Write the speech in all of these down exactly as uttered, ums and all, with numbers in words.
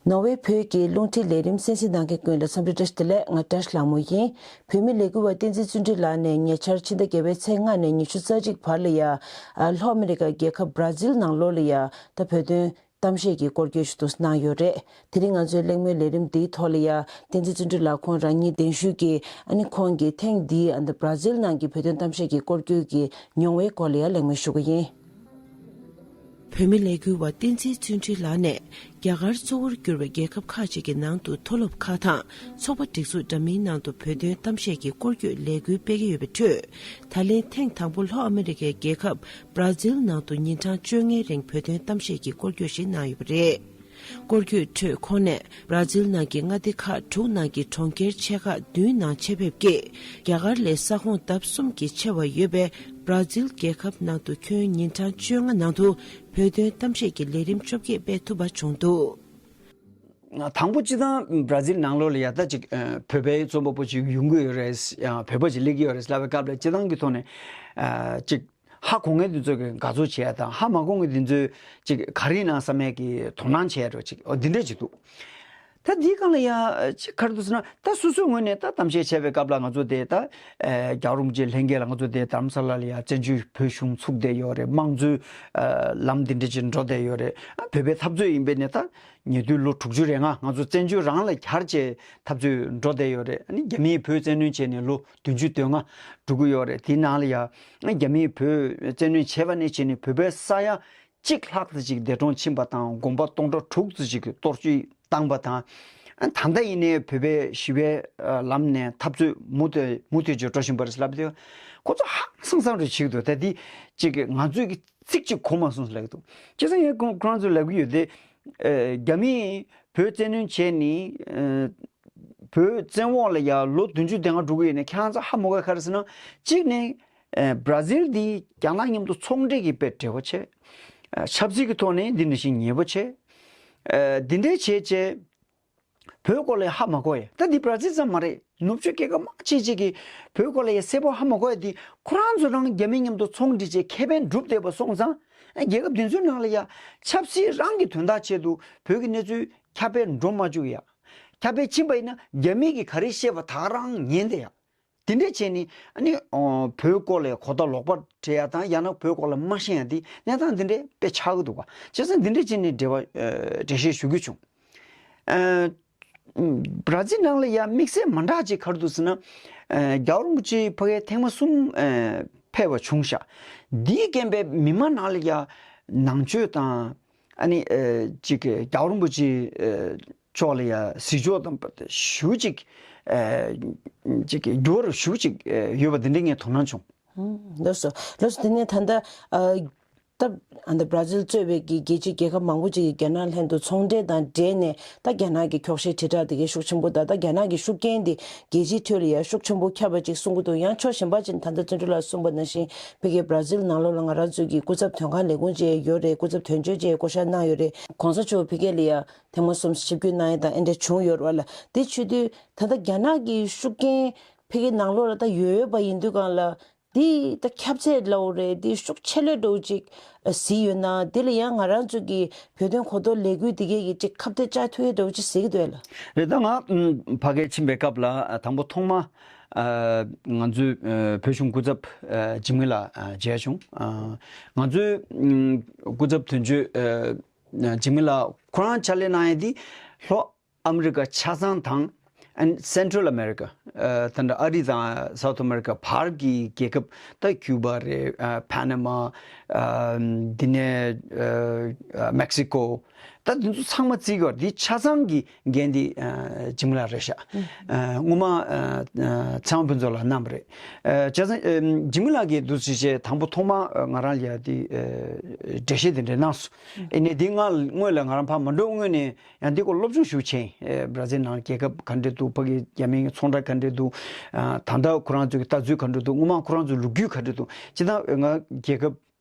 ནོར་ཝེ་བོད་ཀྱི་རླུང་འཕྲིན་ལས་རིམ་གསན་གཟིགས་གནང་མཁན་ཀུན་ལ་འཚམས་འདྲི་བཀྲ་ཤིས་བདེ་ལེགས། ང་བཀྲ་ཤིས་ལྷ་མོ་ཡིན། བོད་མི་ལས་འགུལ་བ་བསྟན་འཛིན་བརྩོན་འགྲུས་ལགས་ནས་ཉེ་ཆར་ཕྱི་ཟླ་བརྒྱད་པའི་ཚེས་ལྔ་ནས་ཉི་ཤུ་རྩ་གཅིག་བར་ལ་ཡ་ཨ་ལྷོ་ཨ་མི་རི་ཀ་རྒྱལ་ཁབ་བར་ཛིལ་ནང་ལོགས་ལ་ཡ་ད་བོད་དོན་གཏམ་བཤད་ཀྱི་སྐོར་སྐྱོད་ཞིག་ཏུ་གནང་ཡོད་རེད། དེ་རིང་ང་ཚོའི་གླེང་མོལ་ལས་རིམ་འདིའི་ཐོག་ལ་ཡ་བསྟན་འཛིན་བརྩོན་འགྲུས་ལགས་ཁོང་རང་ཉིད་གདན་ཞུས་ཀྱིས་ཨ་ནི་ཁོང་གིས་ཐེངས་འདིའི་ཨ་ནི་བར་ཛིལ་ནང་གི་བོད་དོན་གཏམ་བཤད་ཀྱི་སྐོར་སྐྱོད་ཀྱི་མྱོང་བའི་སྐོར་ལ་ཡ་གླེང་མོལ་ཞུ་གི་ཡིན། བོད་མི་ལས་འགུལ་བ་བསྟན་འཛིན་བརྩོན་འགྲུས་ལགས་ནས་རྒྱ་གར་གཙོ་བོར་གྱུར་པའི་རྒྱལ་ཁབ་ཁག་ཅིག་གི་ནང་དུ་མཐོ་སློབ་ཁག་དང་ཚོགས་པ་སྒྲིག་འཛུགས་འདྲ་མིན་ནང་དུ་བོད་དོན་གཏམ་བཤད་ཀྱི་སྐོར་སྐྱོད་ལས་འགུལ་སྤེལ་གྱི་ཡོད་པའི་ཁྲོད། ད་ལན་ཐེངས་དང་པོ་ལྷོ་ཨ་མི་རི་ཀའི་རྒྱལ་ཁབ་བར་ཛིལ་ནང་དུ་ཉིན་གྲངས་བཅོ་ལྔའི་རིང་བོད་དོན་གཏམ་བཤད་ཀྱི་སྐོར་སྐྱོད་ཞིག་གནང་ཡོད་པ་རེད། སྐོར་སྐྱོད་ཁྲོད་ཁོང་ནས་བར་ཛིལ་ནང་གི་མངའ་སྡེ་ཁག་དྲུག་ནང་གི་གྲོང་ཁྱེར་ཆེ་ཁག་བདུན་ནང་ཆེད་ཕེབས་ཀྱིས་རྒྱ་གར་ལས་ས་ཁོངས་ལྡབ་གསུམ་གྱིས་ཆེ་བ་ཡོད་པའི་བར་ཛིལ་རྒྱལ་ཁབ་ནང་དུ་ཁྱོན་ཉིན་གྲངས་བཅོ་ལྔ་ནང་དུ་བོད་དོན་གཏམ་བཤད་ཀྱི་ལས་རིམ་བཅོ་བརྒྱད་སྤེལ་ཐུབ་པ་བྱུང་འདུག་དང་པོ་སྤྱིར་བཏང་བར་ཛིལ་ནང་ལོགས་ལ་ཡ་ད་ཅིག་ཨ་བོད་པའི་རྩོམ་པ་པོ་ཅིག་ཡོང་གི་ཡོད་རེད། ཡང་བོད་པ་ཅིག་སླེབས་ཀྱི་ཡོད་རེད་ལབ་པའི་སྐབས་ལ་སྤྱིར་བཏང་གི་ཐོག་ནས་ཨ་ཅིག་ཧ་གོ་མཁན་དེ་ཚོ་གིས་དགའ་ཚོར་བྱས་དང་ཧ་མ་གོ་མཁན་དེ་ཚོས་ཅིག་ག་རེ་ཡིན་ན་བསམ་ཡས་ཀྱི་དོ་སྣང་བྱས་འགྲོ་ཅིག་འོ་འདི་འདྲས་ཅིག་འདུག་ད་འདིའི་སྒང་ལ་ཡ་ཅིག་ག་རེ་འདུག་ཟེར་ན་ད་སོ་སོའི་ངོས་ནས་ད་གཏམ་བཤད་བྱས་པའི་སྐབས་ལ་ང་ཚོ་དེ་ད་ཨ་རྒྱལ་བ་རིན་པོ་ཆེ་ལྷན་རྒྱས་ལ་ང་ཚོ་དེ་རྡ་རམ་ས་ལ་ལ་ཡ་བཙན་བྱོལ་བོད་གཞུང་ཚུགས་བསྡད་ཡོད་རེད། དམངས་གཙོའི་ཨ་ལམ་འདི་འདྲས་ཅིག་འགྲོ་བསྡད་ཡོད་རེད། ཨ་བོད་པའི་འཐབ་རྩོད་ཡིན་པས་ནས་ད་ཉེ་དུས་ལོ་དྲུག་ཅུ་རེ་ལྔ་ང་ཚོ་བཙན་བྱོལ་རང་ལ་གྱར་བྱས་འཐབ་རྩོད་འགྲོ་བསྡད་ཡོད་རེད། ཨ་ནི་རྒྱ་མིས་བོད་བཙན་གནོན་བྱས་ནས་ལོ་བདུན་ཅུ་དོན་ལྔ་འགྲོ་གི་ཡོད་རེད། དེའི་ནང་ལ་ཡ་རྒྱ་མིས་བོད་བཙན་གནོན་བྱས་པ་ནས་བྱས་ནས་བོད་པའི་ས་ཡ་གཅིག་ལྷག་ཙམ་ཅིག་འདས་གྲོངས་ཕྱིན་པ་དང་དགོན་པ་སྟོང་ཕྲག་དྲུག་ཙམ་ཅིག་གཏོར་བཅོམ་བཏང་པ་དང་། ད་ལྟ་ཡིན་ནའི་བོད་པའི་ཞི་བའི་ལམ་ནས་འཐབ་རྩོད་མུ་མཐུད་མུ་མཐུད་ཅིག་འགྲོ་བཞིན་པ་རེད་ལབ་དུས་ཁོ་ཚོ་ཧང་སང་སང་རེ་བྱེད་ཀྱི་འདུག་ད་འདི་ཅིག་ང་ཚོས་ཀྱི་ཚིག་ཅིག་གོ་མ་སོང་ཟེར་ལབ་ཀྱི་འདུག་བྱས་ཙང་ངས་ཁོང་ཁོ་རང་ཚོས་ལབ་ཀྱི་ཡོད་དེ། རྒྱ་མིས་བོད་བཙན་གནོན་བྱས་ནས་བོད་བཙན་འོག་ལ་ཡ་ལོ་བདུན་ཅུ་དོན་ལྔ་འགྲོ་གི་ཡོད་ནས་ཁྱེད་རང་ཚོ་ཧ་མ་གོ་ཡ་ག་རེ་ཟེར་ན། གཅིག་ནས་ཨ་བར་ཛིལ་འདི་རྒྱ་ནག་མཉམ་དུ་ཚོང་འབྲེལ་གྱི་དཔེ་འབྲེལ་བ་ཆེ། ཨ་ཆབ་སྲིད་ཀྱི་ཐོག་ནས་འདི་ནང་བཞིན་ཉེ་པོ་ཆེ། ཨ་འདི་འདྲའི་བྱས་བྱས་བོད་སྐོར་ལ་ཧ་མ་གོ་ཡ། ད་འདི་བར་ཛིལ་ཙམ་མ་རེད། ནུབ་ཕྱོགས་རྒྱལ་ཁབ་མང་ཆེ་ཆེ་གིས་བོད་སྐོར་ལ་ཡ་གསལ་པོ་ཧ་མ་གོ་ཡ་འདི་ཁོ་རང་ཚོ་རང་རྒྱ་མི་མཉམ་དུ་ཚོང་འབྲེལ་བྱས་ཁེ་ཕན་སྒྲུབ་བསྡད་པ་སོང་ཙང་། ཨ་རྒྱལ་ཁབ་དེ་ཚོའི་ནང་ལ་ཡ་ཆབ་སྲིད་རང་གི་དོན་དག་ཆེད་དུ་བོད་ཀྱི་གནས་ཚུལ་ཁྱབ་སྤེལ་འགྲོ་མ་བཅུག་ཡ། ཁྱབ་སྤེལ་ཕྱིན་པ་ཡིན་ན་རྒྱ་མི་གིས་ག་རེ་བཤད་པ་ད་ག་རང་ཉན་བསྡད་ཡ། དེ་འདྲས་བྱས་ནས་ཨ་ནི་ཨོ་བོད་སྐོར་ལ་གོ་བརྡ་ལོག་པ་སྤྲད་ཡ་དང་ཡང་ན་བོད་སྐོར་ལ་མ་ཤེས་ཡ་དེ་གནས་སྟངས་འདི་འདྲས་དཔེ་ཆགས་ཀྱི་འདུག་ག་བྱས་ཙང་འདི་འདྲས་བྱས་ནས་འགྲེལ་བ་ཨ་འགྲེལ་བཤད་ཞུ་རྒྱུ་བྱུང་། ཨ་བར་ཛིལ་ནང་ལ་ཡ་དམིགས་བསལ་མ་འདྲ་ཅིག་ག་རེ་འདུག་ཟེར་ན། ཨ་རྒྱལ་བ་རིན་པོ་ཆེ་ཕ་གིར་ཐེངས་མ་གསུམ་ཨ་ཕེབས་པ་བྱུང་ཤག་འདིའི་རྐྱེན་པས་མི་མང་ནང་ལ་ཡ་ནང་ཆོས་དང་ཨ་ནི་ཨ་ཅིག་རྒྱལ་བ་རིན་པོ་ཆེ་ཨ་ཕྱོགས་ལ་ཡ་གཟིགས་ཕྱོགས་དང་ཞེ་པོ་ཅིག་ཨ་ཅིག་འགྱུར་བ་ཞེ་པོ་ཅིག་ཨ་ཡོད་པ་འདི་འདྲ་ངས་དོ་སྣང་བྱུང་། ལགས་སོ། ལགས་སོ། དེ་ནས་ད་ལྟ་ཨ་ད་ཨ་ད་བར་ཛིལ་གཙོས་པའི་གི་རྒྱལ་སྤྱིའི་རྒྱལ་ཁབ་མང་པོ་ཅིག་གིས་རྒྱ་ནག་ལྷན་དུ་ཚོང་འབྲེལ་དང་འབྲེལ་ནས་ད་རྒྱ་ནག་གི་འཁྱོག་བཤད་དྲིལ་བསྒྲགས་དེ་གའི་ཤུགས་ཆེན་པོ་དང་ད་རྒྱ་ནག་གི་ཤུགས་རྐྱེན་དེ་རྒྱལ་སྤྱིའི་ཁྲོད་ལ་ཡང་ཤུགས་ཆེན་པོ་ཁྱབ་པ་ཅིག་གསུང་གི་འདུག་ཡང་ཕྱོགས་གཞན་པ་ཅིག་ད་ལྟ་བརྩོན་འགྲུས་ལགས་གསུངས་པ་ནང་བཞིན་ཕ་གིའི་བར་ཛིལ་ནང་ལོགས་ལ་ང་རང་ཚོའི་གི་སྐུ་ཚབ་དོན་ཁང་ལས་ཁུངས་ཅིག་ཡོད་རེད། སྐུ་ཚབ་དོན་གཅོད་ཅིག་བསྐོ་བཞག་གནང་ཡོད་རེད། གོང་ས་མཆོག་ཕ་གི་ལ་ཡང་ཐེངས་མ་གསུམ་ཞིབ་འཇུག་གནང་ཡ་དང་ཨེ་འདྲ་བྱུང་ཡོད་རེད་བ་ལ། དེ་བྱེད་དུས་ད་ལྟ་རྒྱ་ནག་གི་ཤུགས་རྐྱེན་ཕ་གི་ནང་ལོགས་ལ་ད་ཡོད་ཡོད་པ་ཡིན་དུས་སྒང་ལ། འདི་ད་ཁྱབ་ཚད་ལབ་དགོས་རེད། འདི་ཤུགས་ཆེ་ལོས་འདྲ་བོ་ཅིག་གཟིགས་ཡོད་ན། འདི་ལ་ཡང་ང་རང་ཚོ་གི་བོད་དོན་གོ་རྟོགས་ལས་འགུལ་འདི་གས་ཀྱིས་ཅིག་ཁ་གཏད་བཅག་ཐུབ་ཡ་འདྲ་བོ་ཅིག་གཟིགས་ཀྱི་འདུག་ལ། རེད། ད་ང་ཕ་གིར་ཕྱིན་པའི་སྐབས་ལ་དང་པོ་ཐོག་མ་ང་ཚོའི་བོད་གཞུང་སྐུ་ཚབ་འཇིགས་མེད་ལགས་མཇལ་བྱུང་། ང་ཚོའི་སྐུ་ཚབ་དོན་གཅོད་འཇིགས་མེད་ལགས་ཁོ་རང་ཕྱག་ལས་གནང་ཡ་འདི་ལྷོ་ཨ་མི་རི་ཀ་ཆ་ཚང་དང་། ཨན་Central America ཨ་ད་ལྟ་ཨ་རི་དང་South America བར་གྱི་རྒྱལ་ཁབ་ད་ཀྱུ་པ་རེད། ཨ་Panama ཨ་འདི་ནས་ཨ་Mexico ད་འདི་ཚོ་ཚང་མ་བརྩི་གི་ཡོད་རེད། འདི་ཆ་ཚང་གི་འགན་འདི་ཨ་འཇིགས་མེད་ལགས་རེད་ཤག་ཨ་སྔོན་མ་ཨ་ཨ་ཚེ་དབང་ཕུན་ཚོགས་ལགས་གནང་བ་རེད། ཨ་བྱས་ཙང་ཨ་འཇིགས་མེད་ལགས་ཀྱིས་འདུག་སེ་བྱས་དང་པོ་ཐོག་མ་ཨ་ང་རང་ལ་ཡ་འདི་ཨ་འགྲེལ་བཤད་འདི་འདྲ་གནང་སོང་། ཨ་ནི་འདི་ང་སྔོན་ལ་ང་རང་ཕར་མ་འགྲོ་སྔོན་ནས་ཡང་འདི་སྐོར་སློབ་སྦྱོང་ཞུ་ཆེན། ཨེ་བར་ཛིལ་ནང་རྒྱལ་ཁབ་ག་འདྲ་འདུག་ཕ་གི་རྒྱ་མིའི་ཚོང་ར་ག་འདྲ་འདུག་ཨ་ད་ལྟ་ཁོ་རང་ཚོའི་ལྟ་ཚུལ་ག་འདྲ་འདུག་སྔོན་མ་ཁོ་རང་ཚོའི་ལོ་རྒྱུས་ག་འདྲ་འདུག་སྤྱིར་བཏང་ང་རྒྱལ་ཁབ་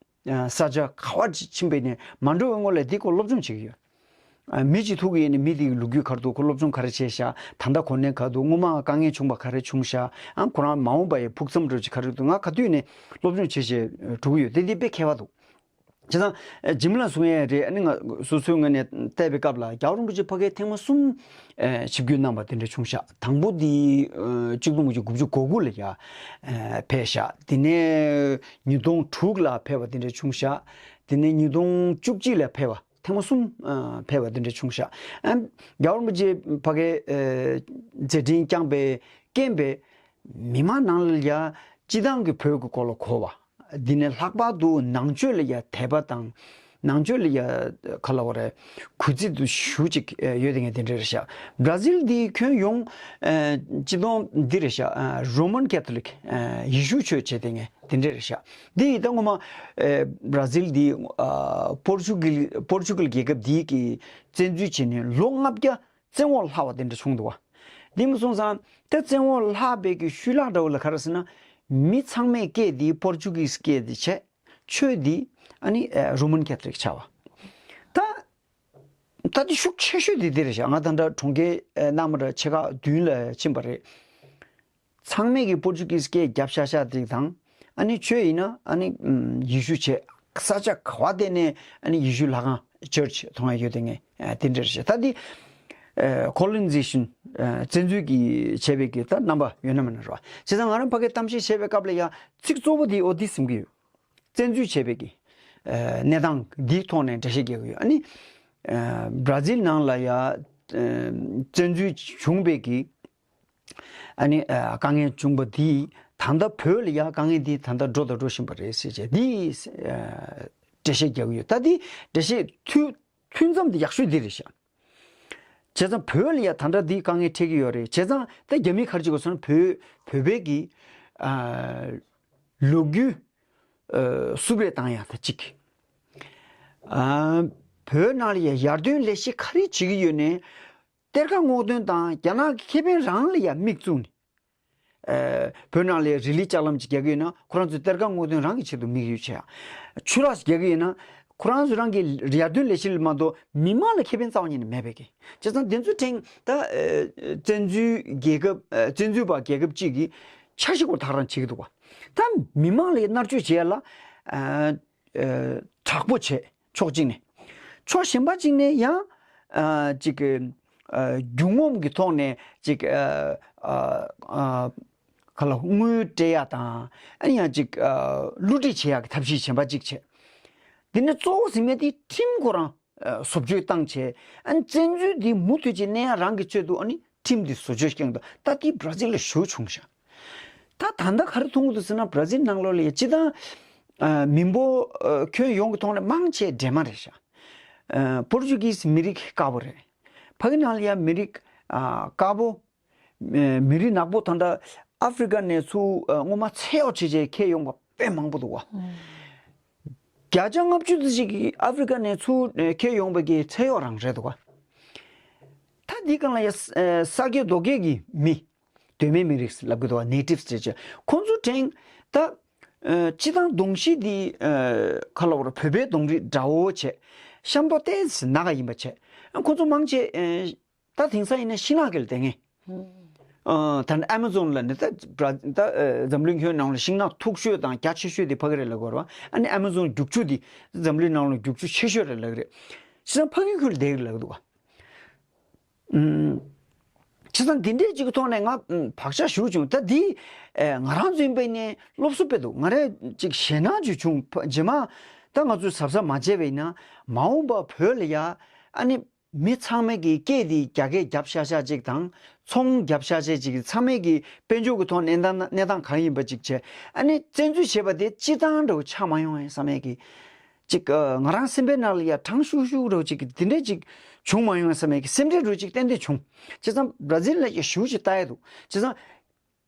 ཨ་ས་ཆ་ག་བ་ཅིག་ཕྱིན་པ་ཡིན་ནའི་མ་འགྲོ་བའི་སྔོན་ལ་འདི་སྐོར་སློབ་སྦྱོང་བྱེད་ཀྱི་ཡོད། ཨ་མི་གཅིག་ཐུག་གི་ཡིན་ནའི་མི་དེའི་ལོ་རྒྱུས་ག་རེ་འདུག་ཁོ་སློབ་སྦྱོང་ག་རེ་བྱས་ཤག་ད་ལྟ་གོ་གནས་ག་འདུག་སྔོན་མ་དཀའ་ངལ་བྱུང་བ་ག་རེ་བྱུང་ཤག་ཨ་ཁོ་རང་མ་འོངས་པ་ཡི་ཕུགས་བསམ་འདྲ་ཅིག་ག་རེ་འདུག་ང་ག་དུས་ནས་སློབ་སྦྱོང་བྱེད་བྱེད་འགྲོ་གི་ཡོད། དེ་འདི་དཔེ་མཁས་པ་འདུག་བྱས་ཙང་ཨ་ཇི་མ་ལ་གསུང་ཡས་རེད། ཨ་ནི་ང་སོ་སོའི་ངོས་ནས་བལྟས་པའི་སྐབས་ལ་རྒྱལ་བ་རིན་པོ་ཆེ་ཕ་གིར་ཐེངས་མ་གསུམ་ཨ་ཆིབས་བསྒྱུར་གནང་བ་དེ་འདྲ་བྱུང་ཤག་དང་པོ་དེ་ཨ་གཅིག་སྟོང་དགུ་བརྒྱ་དགུ་བཅུ་གོ་དགུ་ལ་ཡ་ཨ་ཕེབས་ཤག་དེ་ནས་ཉིས་སྟོང་དྲུག་ལ་ཕེབས་པ་དེ་འདྲ་བྱུང་ཤག་དེ་ནས་ཉིས་སྟོང་བཅུ་གཅིག་ལ་ཕེབས་པ། ཐེངས་མ་གསུམ་ཨ་ཕེབས་པ་དེ་འདྲ་བྱུང་ཤག་ཨ་རྒྱལ་བ་རིན་པོ་ཆེ་ཕ་གིའི་ཨ་མཛད་འཕྲིན་བསྐྱངས་པའི་རྐྱེན་པས་མི་མང་ནང་ལ་ཡ་སྤྱི་བཏང་གི་བོད་ཀྱི་སྐོར་ལ་གོ་བ། འདི་ནས་ལྷག་པར་དུ་ནང་ཆོས་ལ་ཡ་དད་པ་དང་། ནང་ཆོས་ལ་ཡ་ག་ལབ་དགོས་རེད། གུས་བརྩི་དུ་ཞུ་ཅིག་ཡོད་དེ་ངས་དེ་འདྲ་རེད་ཤག་བྲ་ཛིལ་འདི་ཁྱོན་ཡོངས་ཨ་སྤྱི་བཏང་འདི་རེད་ཤག་ཨ་རོ་མན་ཁེ་ཐོ་ལིག་ཨ་ཡེ་ཤུ་ཆོས་བྱེད་དེ་ངས་དེ་འདྲ་རེད་ཤག་འདི་ཡི་ད་ངོ་མ་ཨ་བྲ་ཛིལ་འདི་ཨ་པོར་ཅུ་གིལ་པོར་ཅུ་གིལ་རྒྱལ་ཁབ་འདི་གི་བཙན་འཛུལ་བྱས་ནས་ལོ་ལྔ་བརྒྱ་བཙན་འོག་ལྷག་པ་དེ་འདྲ་བྱུང་འདུག་བ། འདི་མ་སོང་ཙང་ད་བཙན་འོག་ལྷག་པའི་གི་ཤུལ་ལྷག་འདྲ་བོ་ལ་ག་རེ་ཟེར་ན། མི་ཚང་མས་སྐད་འདི་པོར་ཅུ་གིས་སྐད་འདི་བྱས། ཆོས་འདི་ཨ་ནི་ཨ་རོ་མན་ཁེ་ཐོ་ལིག་ཆགས་པ། ད་ད་འདི་ཤུགས་ཆེ་ཤོས་འདི་འདི་རེད་ཤག་ང་ད་ལྟ་གྲོང་ཁྱེར་ཨ་རྣམ་པ་འདྲ་ཆེ་ཁག་བདུན་ལ་ཕྱིན་པ་རེད། ཚང་མས་ཀྱིས་པོར་ཅུ་གིས་སྐད་རྒྱབ་ཤག་ཤག་ཅིག་དང་། ཨ་ནི་ཆོས་ཡིན་ན་ཨ་ནི་ཨམ་ཡེ་ཤུ་བྱས། ས་ཆ་ག་བ་དེ་ནས་ཨ་ནི་ཡེ་ཤུ་ལྷ་ཁང་ཅར་ཆི་མཐོང་ཡ་ཡོད་དེ་ངས་ཨ་དེ་འདྲ་རེད་ཤག་ད་འདི་ཨ་ཁོ་ལོ་ནི་ཛེ་ཤན་ཨ་བཙན་འཛུལ་གྱིས་བྱས་པའི་གི་ད་རྣམ་པ་ཡོད་ན་མེད་ན་རེད་བ། བྱས་ཙང་ང་རང་ཕ་གིར་གཏམ་བཤད་བྱས་པའི་སྐབས་ལ་ཡ་ཚིག་གཙོ་བོ་འདི་འོ་འདི་ཟིན་གྱི་ཡོད། བཙན་འཛུལ་བྱས་པའི་གི་ཨ་གནས་སྟངས་འདིའི་ཐོག་ནས་འགྲེལ་བཤད་རྒྱག་གི་ཡོད། ཨ་ནི་ཨ་བྲ་ཛིལ་ནང་ལ་ཡ་ཨ་བཙན་འཛུལ་བྱུང་བའི་གི་ཨ་ནི་ཨ་དཀའ་ངལ་བྱུང་བ་འདི་ད་ལྟ་བོད་ལ་ཡ་དཀའ་ངལ་འདི་ད་ལྟ་འགྲོ་དང་འགྲོ་བཞིན་པ་རེད་ཟེར་བྱས་འདི་ཨ་འགྲེལ་བཤད་རྒྱག་གི་ཡོད། ད་འདི་འགྲེལ་བཤད་མཐུད་མཐུད་མཚམས་འདི་ཡག་ཤོས་འདི་རེད་ཤག་བྱས་ཙང་བོད་ལ་ཡ་ད་ལྟ་འདི་དཀའ་ངལ་འཕྲད་ཀྱི་ཡོད་རེད། བྱས་ཙང་ད་རྒྱ་མིས་ག་རེ་བྱེད་དགོས་ཟེར་ན་བོད་བོད་པའི་གི་ཨ་ལོ་རྒྱུས་ཨ་བསུབ་རེས་བཏང་ཡ་ད་གཅིག་ཨ་བོད་ནང་ལ་ཡ་ཡར་ཐོན་ལས་གཞི་ག་རེ་བྱེད་ཀྱི་ཡོད་ནའི། གཏེར་ཁ་སྔོག་འདོན་དང་རྒྱ་ནག་གི་ཁེ་ཕན་རང་ལ་ཡང་མིག་བཙུམ་ནས། ཨ་བོད་ནང་ལ་རི་ལི་ལྕགས་ལམ་ཅིག་རྒྱག་གི་ཡོད་ན་ཁོ་རང་ཚོས་གཏེར་ཁ་སྔོག་འདོན་རང་གི་ཆེད་དུ་དམིགས་ཡུལ་བྱེད་ཡ། ཆུ་རགས་ཤིག་རྒྱག་གི་ཡོད་ན་ཁོ་རང་ཚོ་རང་གི་ཡར་ཐོན་ལས་གཞི་ལ་མ་གཏོགས་མི་མང་ལ་ཁེ་ཕན་རྩ་བ་ཉིད་ནས་མེད་པའི་གི། བྱས་ཙང་དེ་ཚོའི་ཕྲེང་ད་ཨ་བཙན་འཛུལ་རྒྱལ་ཁབ་ཨ་བཙན་འཛུལ་པ་རྒྱལ་ཁབ་ཅིག་གི་འཆར་གཞི་སྐོར་ཐག་རང་བྱེད་ཀྱི་འདུག་བ། ད་མི་མང་ལ་མནར་གཅོད་བྱེད་ཡ་ལ་ཨ་ཨ་དྲག་པོ་བྱེད། ཕྱོགས་གཅིག་ནས། ཕྱོགས་གཞན་པ་གཅིག་ནས་ཡང་ཨ་ཅིག་ཨ་རྒྱུ་ངོམ་གྱི་ཐོག་ནས་ཅིག་ཨ་ཨ་ཨ་ག་ལ་དངུལ་སྤྲད་ཡ་དང་ཨ་ཡང་ཅིག་ཨ་བསླུ་བྲིད་བྱེད་ཡ་གི་ཐབས་ཤེས་གཞན་པ་གཅིག་བྱས། འདི་ནས་གཙོ་བོ་ཟིན་མེད་དེ་ཁྲིམས་ཁོ་རང་ཨ་བཟོ་བཅོས་བཏང་བྱས། ཨ་བཙན་འཛུལ་འདི་མུ་མཐུད་ཀྱི་གནས་ཡ་རང་གི་ཆེད་དུ་ཨ་ནི་ཁྲིམས་འདི་བཟོ་བཅོས་བསྐྱངས་འདུག་ད་འདི་བྲ་ཛིལ་ལ་ཞེ་པོ་བྱུང་ཤག་ད་ད་ལྟ་ག་རེ་མཐོང་གི་འདུག་ཟེར་ན་བྲ་ཛིལ་ནང་ལོགས་ལ་ཡ་སྤྱི་བཏང་ཨ་མི་འབོར་ཨ་ཁྱོན་ཡོངས་ཀྱི་ཐོག་ནས་མང་ཆེ་འདྲེས་མ་རེད་ཤག་ཨ་པོར་ཅུ་གིས་མི་རིགས་དཀར་པོ་རེད། ཕ་གི་ནང་ལ་ཡ་མི་རིགས་ཨ་དཀར་པོ། ཨ་མི་རིགས་ནག་པོ་ད་ལྟ་ཨ་ཧྥི་རི་ཀ་ནས་ཚུར་ཨ་སྔོན་མ་ཚེ་གཡོག་བྱས་བྱས་ཁྱེར་ཡོང་བ་དཔེ་མང་པོ་འདུག་བ། བརྒྱ་ཆ་ལྔ་བཅུ་ཙམ་ཞིག་གིས་ཨ་ཧྥི་རི་ཀ་ནས་ཚུར་ཨ་ཁྱེར་ཡོང་བའི་གི་ཚེ་གཡོག་རང་རེད་འདུག་བ། ད་འདི་སྒང་ལ་ཡ་ས་ཨ་ས་སྐྱེས་རྡོ་སྐྱེས་ཀྱི་མི། གདོད་མའི་མི་རིགས་ལབ་གི་འདུག་བ། ནེ་ཊིབ་སི་ཟེར་བྱས། ཁོང་ཚོ་ཕྲེང་ད་ཨ་སྤྱི་བཏང་གདོང་གཤིས་འདི་ཨ་ག་ལབ་དགོས་རེད། བོད་པའི་གདོང་རིས་འདྲ་བོ་བྱས། ཤམ་ཐབས་ཏོག་ཙམ་ནག་ཡིན་པ་བྱས། ཁོང་ཚོ་མང་ཆེ་ཨ་ད་དེང་སང་ཡིན་ན་ཤིང་ནགས་ཀྱི་ལ་བསྡད་མཁན། ཨ་ད་ནི་ཨ་མ་ཛོན་ལ་ནི་ད་བྲ་ད་ཨ་འཛམ་གླིང་ཁྱོན་ནང་ལ་ཤིང་ནགས་མཐུག་ཤོས་དང་རྒྱ་ཆེ་ཤོས་དེ་ཕ་གི་རེད་ལབ་དགོས་རེད་བ། ཨ་ནི་ཨ་མ་ཛོན་རྒྱུག་ཆུ་དེ་འཛམ་གླིང་ནང་ལ་རྒྱུག་ཆུ་ཆེ་ཤོས་རེད་ལབ་གི་རེད། བྱས་ཙང་ཕ་གི་ཁུལ་ལ་བསྡད་གི་ལབ་གི་འདུག་བ། ཨུམ། བྱས་ཙང་འདི་འདྲའི་ཅིག་གི་ཐོག་ནས་ང་ཨུམ་བག་ཆགས་ཞེ་པོ་བྱུང་། ད་འདི་ཨེ་ང་རང་ཚོ་ཡིན་པ་ཡིན་ནའི་སློབ་གསོ་སྤེལ་འདུག་ང་རང་ཅིག་ཞེད་སྣང་ཅིག་བྱུང་། ཕ་རྗེས་མ་ད་ང་ཚོས་གཟབ་གཟབ་མ་བྱས་པ་ཡིན་ན་མ་འོངས་པ་བོད་ལ་ཡ་ཨ་ནི་མི་ཚང་མས་ཀྱི་སྐད་འདི་རྒྱ་སྐད་རྒྱབ་ཤ་ཤ་ཅིག་དང་ཚོང་རྒྱབ་ཤ་ཤ་ཅིག་ཚང་མས་ཀྱི་དཔལ་འབྱོར་གྱི་ཐོག་གནས་སྟངས་གནས་སྟངས་གང་ཡིན་པ་ཅིག་བྱས། ཨ་ནི་བཙན་འཛུལ་བྱས་པ་དེ་སྤྱི་བཏང་འདྲ་བོ་ཆགས་མ་ཡོང་ངས་བསམ་ཡས་ཀྱི། ཅིག་ཨ་ང་རང་སེམས་པའི་ནང་ལ་ཡ་གྲང་ཤུག་ཤུག་འདྲ་བོ་ཅིག་གི་དེ་འདྲས་ཅིག་བྱུང་མ་ཡོང་ངས་བསམ་ཡས་ཀྱི་སེམས་ཁྲལ་འདྲ་བོ་ཅིག་ཏན་ཏན་བྱུང་། བྱས་ཙང་བྲ་ཛིལ་ལ་ཡ་ཞེ་པོ་ཅིག་ལྟ་ཡས་འདུག་བྱས་ཙང་།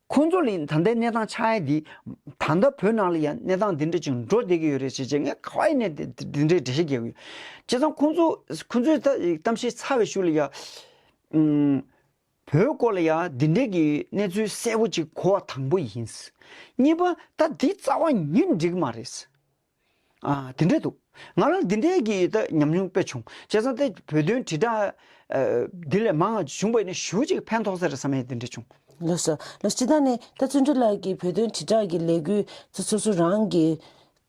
ཁོང་ཚོ་ལ་ད་ལྟའི་གནས་སྟངས་ཆགས་ཡ་འདི། ད་ལྟ་བོད་ནང་ལ་ཡང་གནས་སྟངས་འདི་འདྲ་ཅིག་འགྲོ་བསྡད་ཀྱི་ཡོད་རེད་ཟེར་བྱས་ངས་ག་བ་ཡིན་ནས་འདི་འདི་འདྲའི་འགྲེལ་བཤད་རྒྱག་གི་ཡོད། བྱས་ཙང་ཁོང་ཚོ་ཁོང་ཚོའི་ད་གཏམ་བཤད་ཚར་བའི་གཞུག་ལ་ཡ། ཨུམ། བོད་སྐོར་ལ་ཡ་འདི་འདྲའི་གི་གནས་ཚུལ་གསལ་པོ་ཅིག་གོ་བ་དང་པོ་ཡིན། གཉིས་པ་ད་འདི་རྩ་བ་ཉིད་འགྲིག་མ་རེད། ཨ་དེ་འདྲས་འདུག་ང་ལ་འདི་འདྲས་ཀྱི་ད་ཉམས་མྱོང་དཔེ་བྱུང་། བྱས་ཙང་དེ་བོད་དོན་དྲིལ་བསྒྲགས་ཨ་འདི་ལས་མང་བ་བྱུང་བ་ཡིན་ན་ཞེ་པོ་ཅིག་ཕན་ཐོགས་ས་རེད་བསམ་ཡས་དེ་འདྲས་བྱུང་། ལགས་སོ། ལགས་སོ། སྤྱིར་བཏང་ནས་ད་བརྩོན་འགྲུས་ལགས་ཀྱིས་བོད་དོན་དྲིལ་བསྒྲགས་ཀྱི་ལས་འགུལ་ཚོ་སོ་སོ་རང་གི་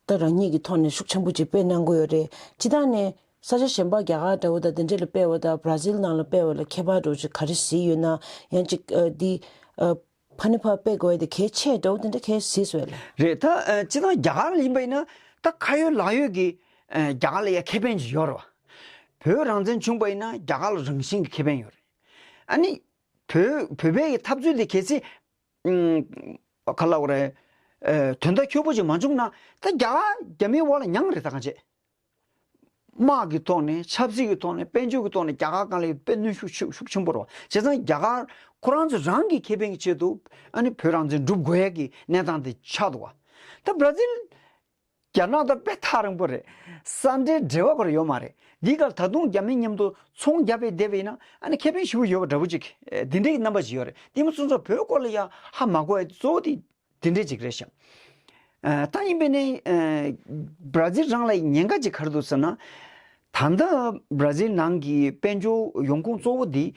ད་རང་ཉིད་ཀྱི་ཐོག་ནས་ཤུགས་ཆེན་པོ་ཅིག་སྤེལ་གནང་གི་ཡོད་རེད། སྤྱིར་བཏང་ནས་ས་ཆ་གཞན་པ་རྒྱ་གར་འདྲ་བོ་དང་དེ་འདྲ་ལ་སྤེལ་བ་དང་བྷ་ར་ཟིལ་ནང་ལ་སྤེལ་བ་ལ་ཁྱད་པར་འདྲ་བོ་ཅིག་ག་རེ་གཟིགས་ཡོད་ན། ཡང་ཅིག་ཨ་འདི་ཨ་ཕ་ནི་ཕ་སྤེལ་དགོས་དེ་གལ་ཆེ་འདྲ་བོ་དེ་འདྲ་གལ་སྲིད་སོས་ལ། རེད། ད་ཨ་སྤྱིར་བཏང་རྒྱ་གར་ལ་ཡིན་པ་ཡིན་ན་ད་ཁ་ཡོད་ལག་ཡོད་ཀྱི་ཨ་རྒྱ་གར་ལ་ཡ་ཁེ་ཕན་ཅིག་ཡོད་རེད་བ། བོད་རང་བཙན་བྱུང་པ་ཡིན་ན་རྒྱ་གར་ལ་རང་བཞིན་གྱི་ཁེ་ཕན་ཡོད་རེད། ཨ་ནི་བོད་བོད་པའི་གི་འཐབ་རྩོད་དེ་གལ་སྲིད་ཨུམ་ག་ལབ་དགོས་རེད། ཨ་དོན་དག་ཁྱོད་པོ་ཅིག་མ་བྱུང་ན་ད་རྒྱ་གར་རྒྱ་མིའི་འོག་ལ་མྱངས་རེད་ད་གང་བྱེད། དམག་གི་ཐོག་ནས་ཆབ་སྲིད་ཀྱི་ཐོག་ནས་དཔལ་འབྱོར་གྱི་ཐོག་ནས་རྒྱ་གར་སྒང་ལ་དཔེ་གནོན་ཤུགས་ཤུགས་ཤུགས་ཆེན་པོ་རེད་བ། བྱས་ཙང་རྒྱ་གར་ཁོ་རང་ཚོ་རང་གི་ཁེ་ཕན་གྱི་ཆེད་དུ་ཨ་ནི་བོད་རང་བཙན་སྒྲུབ་དགོས་ཡ་གི་གནས་སྟངས་དེ་ཆགས་འདུག་བ། ད་བྷ་ར་ཟིལ་རྒྱ་ནག་དང་དཔེ་ཐག་རིང་པོ་རེད། ས་འབྲེལ་འབྲེལ་བ་ཁོ་རང་ཡོད་མ་རེད། འདི་གར་ད་དུང་རྒྱ་མི་མཉམ་དུ་ཚོང་རྒྱག་པའི་བསྡད་པ་ཡིན་ན་ཨ་ནི་ཁེ་ཕན་ཞེ་པོ་ཡོད་པ་འདྲ་པོ་ཅིག་འདི་འདྲའི་རྣམ་པ་ཅིག་ཡོད་རེད། དེ་མ་སོང་ཙང་བོད་སྐོར་ལ་ཡ་ཧ་མ་གོ་ཡ་གཙོ་བོ་དེ། དེ་འདྲས་ཅིག་རེད་ཤག་ཨ་ད་ཡིན་པས་ནི་ཨ་བྷ་ར་ཟིལ་རང་ལ་ཉེན་ཁ་ཅིག་ག་རེ་འདུག་ཟེར་ན། ད་ལྟ་བྷ་ར་ཟིལ་ནང་གི་དཔལ་འབྱོར་ཡོང་ཁུངས་གཙོ་བོ་འདི་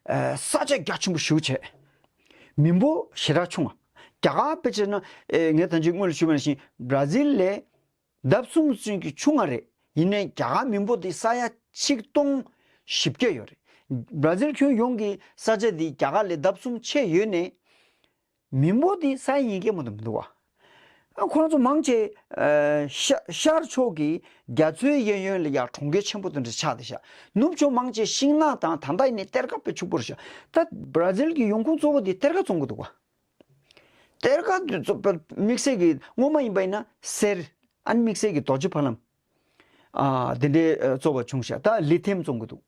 ཨ་ས་ཆ་རྒྱ་ཆེན་པོ་ཞེ་པོ་བྱས། མི་འབོར་ཞེ་དྲག་ཆུང་བ། རྒྱ་གར་དཔེ་བྱས་ན་ཨེ་ངས་ད་ཅི་སྔོན་ལ་ཞུས་པ་ནང་བཞིན་བྷ་ར་ཟིལ་ལས་ལྡབ་གསུམ་ཙམ་གྱི་ཆུང་བ་རེད། ཡིན་ནའི་རྒྱ་གར་མི་འབོར་འདི་ས་ཡ་ཆིག་སྟོང་བཞི་བརྒྱ་ཡོད་རེད། བྷ་ར་ཟིལ་ཁྱོན་ཡོངས་ཀྱི་ས་ཆ་འདི་རྒྱ་གར་ལས་ལྡབ་གསུམ་ཆེ་ཡོད་ནའི། མི་འབོར་དེ་ས་ཡ་ཉིས་བརྒྱ་མ་གཏོགས་མི་འདུག་བ། ཨ་ཁོ་རང་ཚོ་མང་ཆེ་ཨ་ཤ་ཤར་ཕྱོགས་ཀྱི་རྒྱ་མཚོའི་གཡས་གཡོན་ལ་ཡ་གྲོང་ཁྱེར་ཆེན་པོ་དེ་འདྲ་ཆགས་བསྡད་ཤག་ནུབ་ཕྱོགས་མང་ཆེ་ཤིང་ནགས་དང་ད་ལྟ་ཡིན་ནའི་གཏེར་ཁ་དཔེ་ཕྱུག་པོ་རེད་ཤག་ད་བྷ་ར་ཟིལ་གྱི་ཡོང་ཁུངས་གཙོ་བོ་དེ་གཏེར་ཁ་བཙོང་གི་འདུག་བ། གཏེར་ཁ་དེ་ཚོ་དམིགས་བསལ་གྱི་སྔོན་མ་ཡིན་པ་ཡིན་ན་གསེར། ཨ་ནི་དམིགས་བསལ་གྱི་རྡོ་རྗེ་ཕ་ལམ། ཨ་དེ་འདྲའི་ཨ་བཙོང་བ་བྱུང་ཤག་ད་ལི་ཐིམ་བཙོང་གི་འདུག་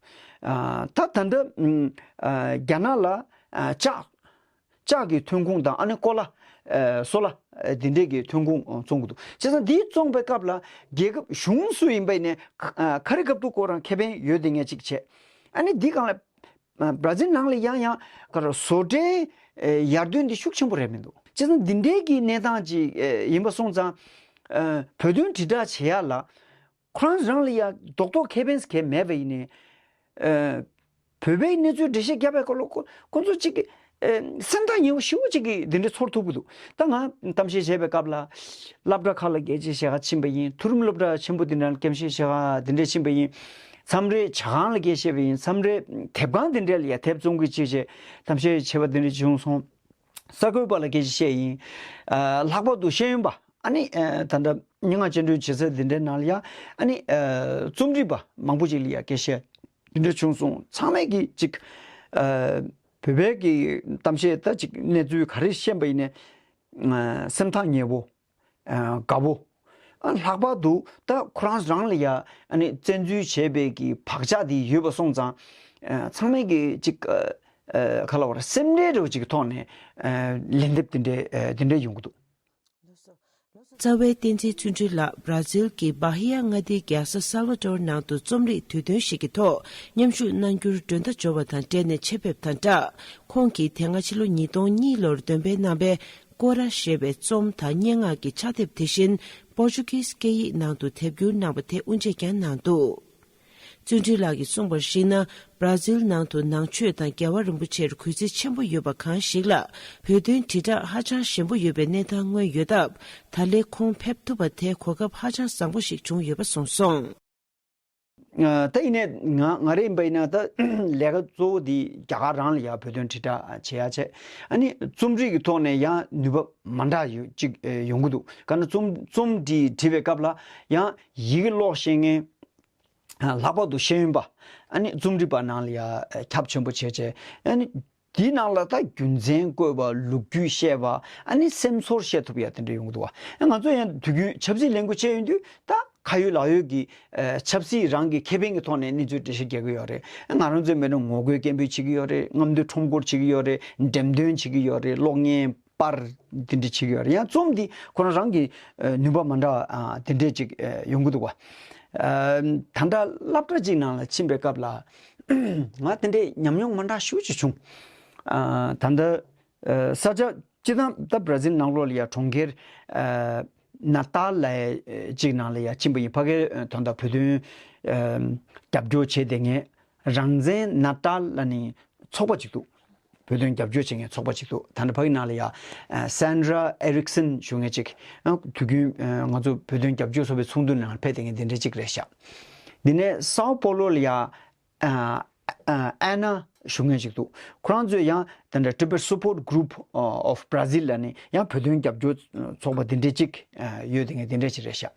ཨ་ད་ད་ལྟ་ཨ་རྒྱ་ནག་ལ་ཨ་ལྕགས་ལྕགས་ཀྱི་ཐོན་ཁུངས་དང་ཨ་ནི་ཀོ་ལ་ཨ་སོལ་ལ་ཨ་དེ་འདྲས་ཀྱི་ཐོན་ཁུངས་ཨ་བཙོང་གི་འདུག་བྱས་ཙང་འདི་བཙོང་པའི་སྐབས་ལ་རྒྱལ་ཁབ་གཞུང་སུ་ཡིན་པ་ཡིན་ནའི་ཁ་ཨ་ཁ་རི་ཁ་ཐུག་ཁོ་རང་ཁེ་ཕན་ཡོད་དེ་ངས་གཅིག་བྱས། ཨ་ནི་འདི་སྒང་ལ་ཨ་བྷ་ར་ཟིལ་ནང་ལ་ཡང་ཡང་ག་རེ་བཟོ་གྲྭའི་ཨེ་ཡར་ཐོན་འདི་ཤུགས་ཆེན་པོ་རེད་མི་འདུག་བྱས་ཙང་འདི་འདྲའི་གི་གནས་སྟངས་ཅིག་ཨེ་ཡིན་པ་སོང་ཙང་ཨེ་བོད་དོན་དྲིལ་བསྒྲགས་བྱེད་ཡ་ལ་ཁོ་རང་རང་ལ་ཡ་རྡོག་རྡོག་ཁེ་ཕན་གང་མེད་པ་ཡིན་ནའི་ཨེ་བོད་པའི་གནས་ཚུལ་འགྲེལ་བཤད་བརྒྱབ་པའི་སྐོར་ལ་ཁོ་ཁོ་ཚོ་ཅིག་གི་ཨེ་སེམས་ཐག་ཉེ་བོ་ཞེ་པོ་ཅིག་གི་འདི་འདྲ་ཚོར་ཐུབ་ཀྱི་འདུག་ད་ང་གཏམ་བཤད་བྱས་པའི་སྐབས་ལ་སློབ་གྲྭ་ཁག་ལ་དགེ་བཤེས་བྱེད་ག་ཕྱིན་པ་ཡིན། མཐོ་རིམ་སློབ་གྲྭ་ཆེན་པོ་འདི་འདྲ་ལ་དགེ་བཤེས་བྱེད་ག་འདི་འདྲ་ཕྱིན་པ་ཡིན། མཚམས་རེ་ཇ་ཁང་ལ་དགེ་བཤེས་པ་ཡིན། མཚམས་རེ་དེབ་ཁང་འདི་འདྲ་ལ་ཡ་དེབ་བཙོང་གི་ཅིག་བྱས་གཏམ་བཤད་བྱས་པ་འདི་འདྲ་བྱུང་སོང་། གསར་འགོད་པ་ལ་དགེ་བཤེས་བྱས་ཡིན། ཨ་ལྷག་པར་དུ་ཤེས་ཡོན་པ་ཨ་ནི་ཨ་ད་ལྟ་མྱི་ང་སྤྱན་འདྲེན་བྱེད་ས་འདི་འདྲའི་ནང་ལ་ཡ་ཨ་ནི་ཨ་རྩོམ་སྒྲིག་པ་མང་པོ་ཅིག་ལ་ཡ་དགེ་བཤེས་འདི་འདྲ་བྱུང་སོང་། ཚང་མས་ཀྱི་ཅིག་ཨ་བོད་པའི་གི་གཏམ་བཤད་ད་ཅིག་གནས་ཚུལ་ག་རེ་ཤེས་པ་ཡིན་ནའི་ཨ་སེམས་ཐག་ཉེ་བོ། ཨ་དགའ་བོ། ཨ་ལྷག་པར་དུ་ད་ཁོ་རང་རང་ལ་ཡ་ཨ་ནི་བཙན་འཛུལ་བྱས་པའི་གི་བག་ཆགས་དེ་ཡོད་པ་སོང་ཙང་ཨ་ཚང་མས་གི་ཅིག་ཨ་ཨ་ག་ལབ་དགོས་རེད། སེམས་ཁྲལ་འདྲ་བོ་ཅིག་གི་ཐོག་ནས་ཨ་ལན་འདེབས་དེ་འདྲའི་ཨ་དེ་འདྲའི་ཡོང་གི་འདུག་རྩ་བའི་བསྟན་འཛིན་བརྩོན་འགྲུས་ལགས་བྷ་ར་ཛིལ་གྱི་བྷ་ཧི་ཡ་མངའ་སྡེའི་རྒྱལ་ས་སཱལ་ཝ་ཏོར་ནང་དུ་རྩོམ་རིག་དུས་སྟོན་ཞིག་གི་ཐོག་མཉམ་ཞུགས་གནང་རྒྱུར་མགྲོན་བརྡ་འབྱོར་བ་དང་འབྲེལ་ནས་ཆེད་ཕེབས་དང་སྦྲགས། ཁོང་གིས་དེ་སྔ་ཕྱི་ལོ་ཉིས་སྟོང་གཉིས་ལོར་འདོན་སྤེལ་གནང་པའི་སྐོར་ར་ཞེས་པའི་རྩོམ་དང་སྙན་ངག་གི་ཕྱག་དེབ་དེ་བཞིན་པོར་ཅུ་གིས་སྐད་ཡིག་ནང་དུ་དེབ་བསྒྱུར་གནང་བ་དེ་དབུ་འབྱེད་ཀྱང་གནང་འདུག་བརྩོན་འགྲུས་ལགས་ཀྱིས་གསུངས་པར་གཞིགས་ན། བྷ་ར་ཛིལ་ནང་དུ་ནང་ཆོས་དང་རྒྱལ་བ་རིན་པོ་ཆེར་གུས་བརྩི་ཆེན་པོ་ཡོད་པ་གང་ཞིག་ལ། བོད་དོན་དྲིལ་བསྒྲགས་ཧ་ཅང་ཞན་པོ་ཡོད་པའི་གནས་སྟངས་མངོན་ཡོད་སྟབས། ད་ལན་ཁོང་ཕེབས་ཐུབ་པ་དེ་གོ་སྐབས་ཧ་ཅང་བཟང་པོ་ཞིག་བྱུང་ཡོད་པ་གསུངས་སོང་། ཨ་ད་ཡིན་ནའི་ང་ང་རེ་ཡིན་པ་ཡིན་ན་ད་ལས་ཀ་གཙོ་བོ་འདི་རྒྱ་གར་རང་ལ་ཡང་བོད་དོན་དྲིལ་བསྒྲགས་བྱེད་ཡ་བྱས། ཨ་ནི་རྩོམ་རིག་གི་ཐོག་ནས་ཡང་ནུས་པ་མ་འདྲ་ཡོད་ཅིག་ཨེ་ཡོང་གི་འདུག་ག་ན་རྩོམ་རྩོམ་འབྲི་བྲིས་པའི་སྐབས་ལ་ཡང་ཡི་གེ་ཀློག་ཤེས་མཁན། ལྷག་པར་དུ་ཤེས་ཡོན་པ། ཨ་ནི་རྩོམ་སྒྲིག་པ་ནང་ལ་ཡ་ཁྱབ་ཆེན་པོ་བྱས་བྱས། ཨ་ནི་དེའི་ནང་ལ་ད་རྒྱུ་མཚན་བཀོད་པ། ལོ་རྒྱུས་བཤད་པ། ཨ་ནི་སེམས་ཚོར་བཤད་ཐུབ་ཡ་དེ་འདྲ་ཡོང་གི་འདུག་བ། ང་ཚོ་ཡང་དུས་རྒྱུན་ཆབ་སྲིད་ལས་འགུལ་བྱས་ཡོང་དུས་ད་ཁ་ཡོད་ལག་ཡོད་ཀྱི་ཨ་ཆབ་སྲིད་རང་གི་ཁེ་ཕན་གྱི་ཐོག་ནས་གནས་ཚུལ་འགྲེལ་བཤད་རྒྱག་གི་ཡོད་རེད། ང་རང་ཚོའི་མི་ནང་ངོ་རྒོལ་སྐད་འབོད་བྱེད་ཀྱི་ཡོད་རེད། རྔམ་སྟོན་ཁྲོམ་སྐོར་བྱེད་ཀྱི་ཡོད་རེད། འགྲེམས་སྟོན་བྱེད་ཀྱི་ཡོད་རེད། གློག་བརྙན། པར་འདི་འདྲ་བྱེད་ཀྱི་ཡོད་རེད། ཡང་རྩོམ་འདི་ཁོ་རང་རང་གི་ཨ་ནུས་པ་མ་འདྲ་ཨ་འདི་འདྲས་ཅིག་ཨ་ཡོང་གི་འདུག་བ། ཨ་ད་ལྟ་སློབ་གྲྭ་ཅིག་ནང་ལ་ཕྱིན་པའི་སྐབས་ལ་ང་དེ་འདྲས་ཉམས་མྱོང་མ་འདྲ་ཤུགས་ཅིག་བྱུང་། ཨ་ད་ལྟ་ཨ་ས་ཆ་སྤྱིར་བཏང་ད་བྷ་ར་ཛིལ་ནང་ལོགས་ལ་ཡ་གྲོང་ཁྱེར་ཨ་ནཱ་ཏཱལ་ལབ་ཡ་ཅིག་ནང་ལ་ཡ་ཕྱིན་པ་ཡིན། ཕ་གིའི་དོན་དག་བོད་དོན་ཨ་རྒྱབ་སྐྱོར་བྱས་བསྡད་མཁན་རང་བཙན་ནཱ་ཏཱལ་ལབ་ནས་ཚོགས་པ་ཅིག་འདུག་བོད་དོན་རྒྱབ་སྐྱོར་བྱེད་མཁན་ཚོགས་པ་ཅིག་འདུག་ད་ནི་ཕ་གི་ནང་ལ་ཡ་Sandra Erickson་ཞུ་མཁན་ཅིག་དུས་རྒྱུན་ང་ཚོ་བོད་དོན་རྒྱབ་སྐྱོར་ཚོགས་པའི་ཚོགས་འདུ་ནང་ཕེབས་བསྡད་མཁན་དེ་འདྲ་ཅིག་རེད་ཤག་དེ་ནས་Sao Paulo་ལ་ཡ་Ana་ཞུ་མཁན་ཅིག་འདུག་ཁོ་རང་ཚོས་ཡང་དེ་འདྲ་Tibet Support Group of Brazil་ལ་ནི་ཡང་བོད་དོན་རྒྱབ་སྐྱོར་ཚོགས་པ་དེ་འདྲ་ཅིག་ཡོད་དེ་ངས་དེ་འདྲ་ཅིག་རེད་ཤག་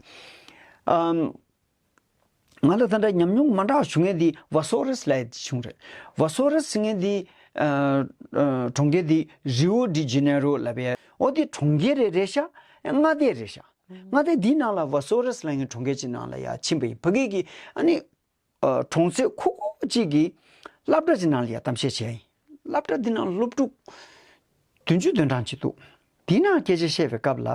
ང་ལ་ད་ལྟ་ཉམས་མྱོང་མ་འདྲ་བ་བྱུང་མཁན་འདི་Vassourus་ལབ་ཡས་བྱུང་རེད། Vassourus་ཟེར་མཁན་འདི་ཨ་ཨ་གྲོང་ཁྱེར་འདི་Rio de Janeiro་ལབ་ཡས། འོ་འདི་གྲོང་ཁྱེར་རེད་རེད་ཤག་མངའ་སྡེ་རེད་ཤག་མངའ་སྡེ་འདིའི་ནང་ལ་Vassourus་ལབ་མཁན་གྲོང་ཁྱེར་གཅིག་ནང་ལ་ཡ་ཕྱིན་པ་ཡིན། ཕ་གི་གི་ཨ་ནི་ཨ་གྲོང་གསེབ་ཁུག་ཁུག་ཅིག་གི་སློབ་གྲྭ་ཅིག་ནང་ལ་ཡ་གཏམ་བཤད་བྱས་ཡིན། སློབ་གྲྭ་འདི་ནང་སློབ་ཕྲུག་བདུན་ཅུ་དོན་གྲངས་ཅིག་འདུག་དེའི་ནང་སྐད་ཆ་བཤད་པའི་སྐབས་ལ་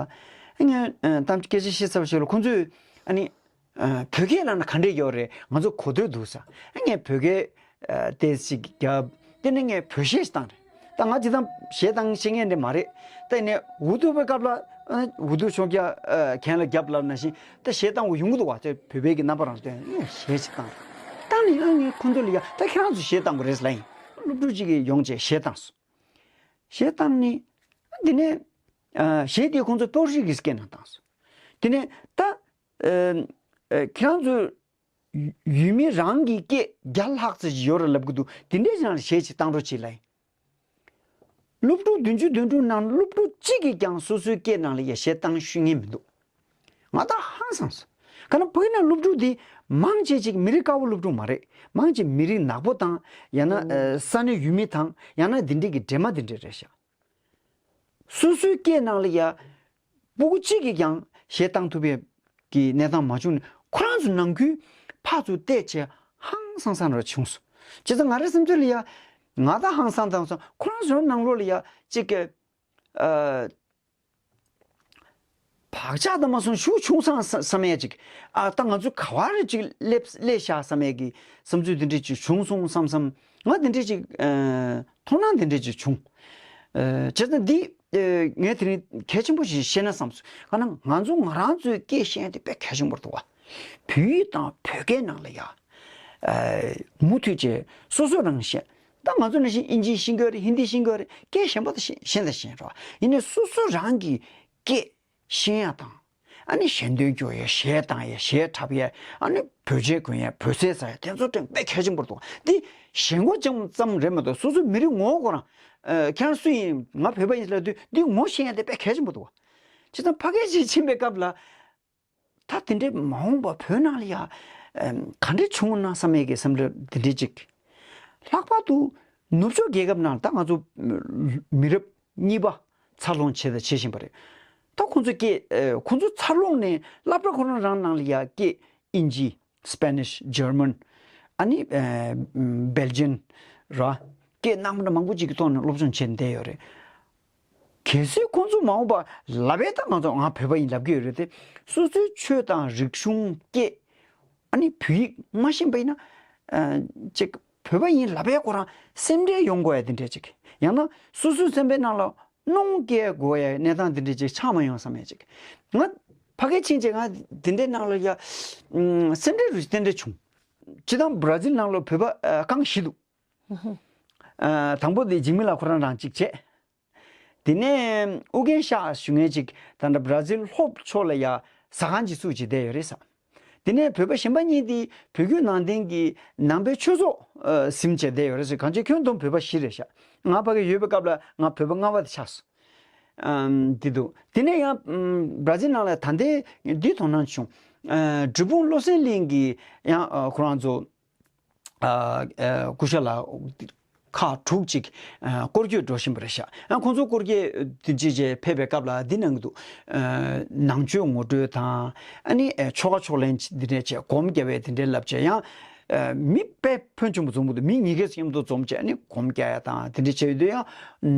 ངས་ཨ་གཏམ་སྐད་ཆ་བཤད་ཚར་བ་ཞིག་ལ་ཁོང་ཚོས་ཨ་ནི་ཨ་བོད་སྐད་ལབ་ན་ག་འདྲས་ཡོད་རེད། ང་ཚོ་གོ་ཐོས་འདུག་ཟེར། ཨ་ངས་བོད་སྐད་ཨ་ཏོག་ཙམ་བརྒྱབ། དེ་ནས་ངས་བོད་གཞས་ཤིག་བཏང་རེད། ད་ང་ཇི་ལྟར་གཞས་བཏང་ཤེས་མཁན་དེ་མ་རེད། ད་ཡིན་ནའི་འུ་ཐུག་པའི་སྐབས་ལ་ཨ་འུ་ཐུག་ཆོས་རྒྱལ་ཨ་གྱེན་ལ་རྒྱབ་ལབ་ནང་བཞིན་ད་གཞས་བཏང་དགོས་ཡོང་གི་འདུག་བ། དེ་བོད་པའི་གི་རྣམ་པ་རང་སྟོན་ངས་གཞས་ཤིག་བཏང་རེད། བཏང་ནས་ཨ་ངས་ཁོང་ཚོ་ལ་ཡ་ད་ཁྱེད་རང་ཚོ་གཞས་བཏང་དགོས་རེད་ལབ་ཡིན། སློབ་ཕྲུག་ཅིག་གིས་ཡོང་བྱས་གཞས་བཏང་སོང་། གཞས་བཏང་ནས་འདི་ནས་ཨ་གཞས་དེ་ཁོང་ཚོ་པོར་ཅུ་གིས་སྐད་ནང་བཏང་སོང་། དེ་ནས་ད་ཨ་ཨ་ཁྱེད་རང་ཚོ་ཡུལ་མི་རང་གི་སྐད་བརྒྱ་ལྷག་ཙམ་ཞིག་ཡོད་རེད་ལབ་གི་འདུག་དེ་འདྲའི་ཅིག་ནང་ལ་གཞས་ཅིག་བཏང་རོགས་གྱིས་ལབ་ཡིན། སློབ་ཕྲུག་བདུན་ཅུ་དོན་དྲུག་ནང་སློབ་ཕྲུག་གཅིག་གིས་ཀྱང་སོ་སོའི་སྐད་ནང་ལ་ཡ་གཞས་བཏང་ཤེས་མཁན་མི་འདུག་ང་ད་ཧང་སངས་སོང་། ག་ན་བོད་ནང་སློབ་ཕྲུག་འདི་མང་ཆེ་ཅིག་མི་རིགས་དཀར་པོ་སློབ་ཕྲུག་མ་རེད། མང་ཆེ་མི་རིགས་ནག་པོ་དང་ཡང་ན་ཨ་ས་གནས་ཡུལ་མི་དང་ཡང་ན་འདི་འདྲས་ཀྱི་འདྲེས་མ་འདི་འདྲས་རེད་ཤག་སོ་སོའི་སྐད་ནང་ལ་ཡ་སྤུ་གུ་གཅིག་གིས་ཀྱང་གཞས་བཏང་ཐུབ་པའི་གི་གནས་སྟངས་མ་བྱུང་ནས་ཁོ་རང་ཚོ་ནང་ཁུལ་ཕར་ཚུར་བལྟས་བྱས་ཧང་སང་སང་ར་བྱུང་སོང་། བྱས་ཙང་ང་རའི་སེམས་ཚོད་ལ་ཡ་ང་ད་ཧང་སང་དང་སོང་། ཁོ་རང་ཚོའི་ནང་ལོགས་ལ་ཡ་གཅིག་གི་ཨ་བག་ཆགས་དང་མ་སོང་ཤུགས་ཆུང་སང་བསམ་ཡ་ཅིག་ཨ་ད་ང་ཚོ་ག་བ་རེ་ཅིག་སླེབས་སླེབས་ཤག་བསམ་ཡ་གི་བསམ་ཚུལ་འདི་འདྲས་ཅིག་བྱུང་སོང་བསམ་བསམ། ང་འདི་འདྲས་ཅིག་ཨ་མཐོང་སྣང་འདི་འདྲས་ཅིག་བྱུང་། ཨ་བྱས་ཙང་འདི་ཨ་ངས་དེ་རིང་གལ་ཆེན་པོ་ཞིག་བཤད་ན་བསམ་སོང་། ག་ན་ང་ཚོ་ང་རང་ཚོའི་སྐད་བཤད་ཡ་དེ་དཔེ་གལ་ཆེན་པོ་རེད་འདུག་བ། བོད་ཡིག་དང་བོད་སྐད་ནང་ལ་ཡ་ཨ་མུ་མཐུད་བྱས་སོ་སོ་རང་བཤད། ད་ང་ཚོ་ནང་བཞིན་ཨིན་ཇི་ཤེས་ཀྱི་ཡོད་རེད། ཧིན་དི་ཤེས་ཀྱི་ཡོད་རེད། སྐད་གཞན་པ་དང་གཞན་དང་གཞན་རེད་བ། ཡིན་ནའི་སོ་སོ་རང་གི་སྐད་ཤེས་ཡ་དང་། ཨ་ནི་ཞལ་འདོན་སྐྱོར་ཡ་གཞས་བཏང་ཡ་གཞས་འཁྲབ་ཡ་ཨ་ནི་བོད་ཆས་གོན་ཡ་བོད་ཟས་ཟ་ཡ་དེ་ཚོ་དྲན་དཔེ་གལ་ཆེན་པོ་འདུག་འདི་ཞེན་ཁོག་ཅན་ཙམ་རེད་མ་གཏོགས་སོ་སོ་མི་རིགས་ངོ་བོ་ཁོ་རང་ཨ་ཁྱེད་རང་སུ་ཡིན་ང་བོད་པ་ཡིན་ལབ་དུས་འདི་ངོ་ཤེས་ཡ་དེ་དཔེ་གལ་ཆེན་པོ་འདུག་བྱས་ཙང་ཕ་གི་ཅིག་ཕྱིན་པའི་སྐབས་ལ། ད་དེ་འདྲའི་མ་འོངས་པ་བོད་ནང་ལ་ཡ་ཨམ་ག་འདྲ་བྱུང་ན་བསམ་ཡས་ཀྱི་བསམ་བློ་དེ་འདྲའི་ཅིག་ལྷག་པར་དུ་ནུབ་ཕྱོགས་རྒྱལ་ཁབ་ནང་ད་ང་ཚོ་མི་རབས་གཉིས་པ་འཚར་ལོངས་བྱས་དང་བྱེད་བཞིན་པ་རེད། ད་ཁོང་ཚོ་སྐད་ཨ་ཁོང་ཚོ་འཚར་ལོངས་ནས་སློབ་གྲྭ་ཁོ་རང་རང་ནང་ལ་ཡ་སྐད་ཨིན་ཇི། Spanish, German། ཨ་ནི་ཨ་Belgian་ར་སྐད་སྣ་མང་མང་པོ་ཅིག་གི་ཐོག་ནས་སློབ་སྦྱོང་བྱས་བསྡད་ཡོད་རེད། གལ་སྲིད་ཁོང་ཚོ་མ་འོངས་པ་ལབ་པས་ད་ང་ཚོ་ང་བོད་པ་ཡིན་ལབ་ཀྱི་ཡོད་རེད་དེ། སོ་སོའི་ཆོས་དང་རིག་གཞུང་སྐད་ཨ་ནི་བོད་ཡིག་མ་ཤེས་པ་ཡིན་ན་ཨ་ཅིག་བོད་པ་ཡིན་ལབ་པས་ཁོ་རང་སེམས་ཁྲལ་ཡོང་དགོས་ཡ་དེ་འདྲས་ཅིག་ཡང་ན་སོ་སོའི་སེམས་པའི་ནང་ལ་གནོང་སྐྱེལ་དགོས་ཡ་གནས་སྟངས་དེ་འདྲས་ཅིག་ཆགས་མ་ཡོང་བསམ་ཡ་ཅིག་ང་ཕ་གིར་ཕྱིན་བྱས་ང་དེ་འདྲའི་ནང་ལ་ཡ་ཨུམ་སེམས་ཁྲལ་རུ་དེ་འདྲས་བྱུང་། སྤྱིར་བཏང་བྷ་ར་ཛིལ་ནང་ལ་བོད་པ་ཨ་རྐང་བཞི་འདུག་ཨ་དང་པོ་དེ་འཇིགས་མེད་ལགས་ཁོ་རང་རང་གཅིག་བྱས། དེ་ནས་ཨུ་རྒྱན་ཤཱཀ་ཞུ་མཁན་ཅིག་ད་ལྟ་བྷ་ར་ཛིལ་ལྷོ་ཕྱོགས་ལ་ཡ་ཟ་ཁང་ཅིག་བཙུགས་བྱས་བསྡད་ཡོད་རེད་ཟེར། དེ་ནས་བོད་པ་གཞན་པ་གཉིས་དེ་བོད་བརྒྱུད་ནང་བསྟན་གྱི་ནང་པའི་ཆོས་ཚོགས་ཨ་ཟིན་བྱས་བསྡད་ཡོད་རེད་ཟེར། གང་ཅི་ཁྱོན་བསྡོམས་བོད་པ་བཞི་རེད་ཤག་ང་ཕ་གིར་ཡོད་པའི་སྐབས་ལ་ང་བོད་པ་ལྔ་པ་དེ་ཆགས་སོང་། ཨམ་འདི་འདུག་དེ་ནས་ཡང་ཨམ་བྷ་ར་ཛིལ་ནང་ལ་ད་ལྟའི་འདི་དོ་སྣང་བྱུང་། ཨ་འབྲས་སྤུངས་བློ་གསལ་གླིང་གི་ཡང་ཨ་ཁོ་རང་ཚོ་ཨ་ཨ་སྐུ་ཞབས་ལགས་ཁག་དྲུག་ཅིག་ཨ་སྐོར་སྐྱོད་འགྲོ་བཞིན་པ་རེད་ཤག་ཨ་ཁོང་ཚོ་སྐོར་སྐྱོད་དུས་ཅི་བྱས་ཕེབས་པའི་སྐབས་ལ་འདི་གནང་གི་འདུག་ཨ་ནང་ཆོས་ངོ་སྤྲོད་དང་ཨ་ནི་ཨ་ཆོ་ག་ཕྱོགས་ལེན་འདི་འདྲས་བྱས་སྒོམ་རྒྱབ་པའི་འདི་འདྲས་ལབ་བྱས་ཡང་ཨ་མི་དཔེ་ཕོན་ཆེན་པོ་འཛོམས་གི་འདུག་མི་ཉིས་བརྒྱ་ཙམ་མཉམ་དུ་འཛོམས་བྱས་ཨ་ནི་སྒོམ་རྒྱག་ཡ་དང་དེ་འདྲས་བྱས་ཡོད་དུས་ཡང་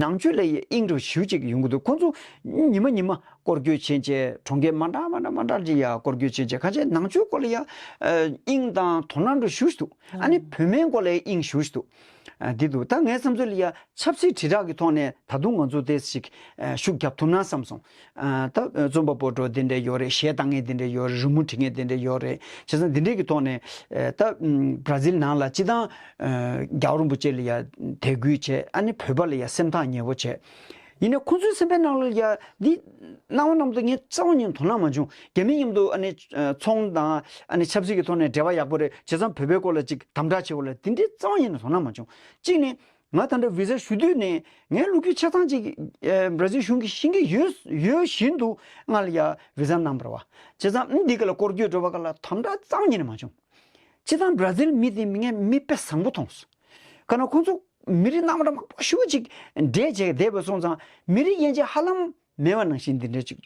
ནང་ཆོས་ལ་ཡི་དབྱིངས་འགྲོ་ཞུ་ཅིག་ཡོང་གི་འདུག་ཁོང་ཚོ་ཉི་མ་ཉི་མ་ སྐོར་སྐྱོད་བྱེད་བྱས་གྲོང་ཁྱེར་མ་འདྲ་མ་འདྲ་མ་འདྲ་ཅིག་ཡ་སྐོར་སྐྱོད་བྱེད་བྱས་ཁ་ཆེ་ནང་ཆོས་སྐོར་ལ་ཡ་ཨ་དབྱིངས་དང་དོ་སྣང་འགྲོ་ཞུ་ཞུ་འདུག་ཨ་ནི་བོད་སྨན་སྐོར་ལ་ཡ་དབྱིངས་ཞུ་ཞུ་འདུག་ཨ་འདི་འདུག་ད་ངའི་བསམ་ཚུལ་ལ་ཡ་ཆབ་སྲིད་དྲིལ་བསྒྲགས་ཀྱི་ཐོག་ནས་ད་དུང་ང་ཚོ་དེ་ཞིག་ཨ་ཤུགས་རྒྱབ་ཐུབ་ན་བསམ་སོང་། ཨ་ད་རྩོམ་པ་པོ་འགྲོ་འདི་འདྲ་ཡོད་རེད། གཞས་བཏང་མཁན་འདི་འདྲ་ཡོད་རེད། རི་མོ་འབྲི་མཁན་འདི་འདྲ་ཡོད་རེད། བྱས་ཙང་འདི་འདྲའི་གི་ཐོག་ནས་ཨ་ད་ཨམ་བྲ་ཛིལ་ནང་ལ་སྤྱི་བཏང་ཨ་རྒྱལ་བ་རིན་པོ་ཆེ་ལ་ཡ་དད་གུས་བྱས། ཨ་ནི་བོད་པ་ལ་ཡ་སེམས་ཐག་ཉེ་བོ་བྱས། ཡིན་ནའི་ཁོང་ཚོའི་སེམས་པའི་ནང་ལ་ཡ་འདི་སྣང་བ་མཉམ་དུ་ངས་རྩ་བ་ཉིད་ནས་དོ་སྣང་མ་བྱུང་། རྒྱ་མི་མཉམ་དུ་ཨ་ནི་ཨ་ཚོང་དང་ཨ་ནི་ཆབ་སྲིད་ཀྱི་ཐོག་ནས་འབྲེལ་བ་ཡག་པོ་རེད། བྱས་ཙང་བོད་པའི་སྐོར་ལ་ཅིག་དམ་དྲག་བྱེད་དགོས་ལ་དེ་འདྲའི་རྩ་བ་ཉིད་ནས་དོ་སྣང་མ་བྱུང་། གཅིག་ནས་ང་ད་ལྟ་བི་ཟ་ཞུ་དུས་ནས་ངའི་ལོ་རྒྱུས་ཆ་ཚང་ཅིག་ཨ་བྲ་ཛིལ་གཞུང་གིས་ཤེས་ཀྱི་ཡོད་ཡོད་བཞིན་དུ་ང་ལ་ཡ་བི་ཟ་གནང་བ་རེད་བ། བྱས་ཙང་འདི་ག་ལ་སྐོར་སྐྱོད་འགྲོ་བ་ག་ལ་དམ་དྲག་རྩ་བ་ཉིད་ནས་མ་བྱུང་། སྤྱིར་བཏང་བྲ་ཛིལ་མི་དེ་མི་ངས་མི་དཔེ་བཟང་པོ་མཐོང་སོང་། ག་ན་ཁོང་ཚོ་མི་རིགས་རྣམ་པ་མང་པོ་ཞེ་པོ་ཅིག་འདྲེས་བྱས་བསྡད་པ་སོང་ཙང་མི་རིགས་དབྱེ་འབྱེད་ཧ་ལམ་མེད་པ་ནང་བཞིན་འདི་འདྲ་ཅིག་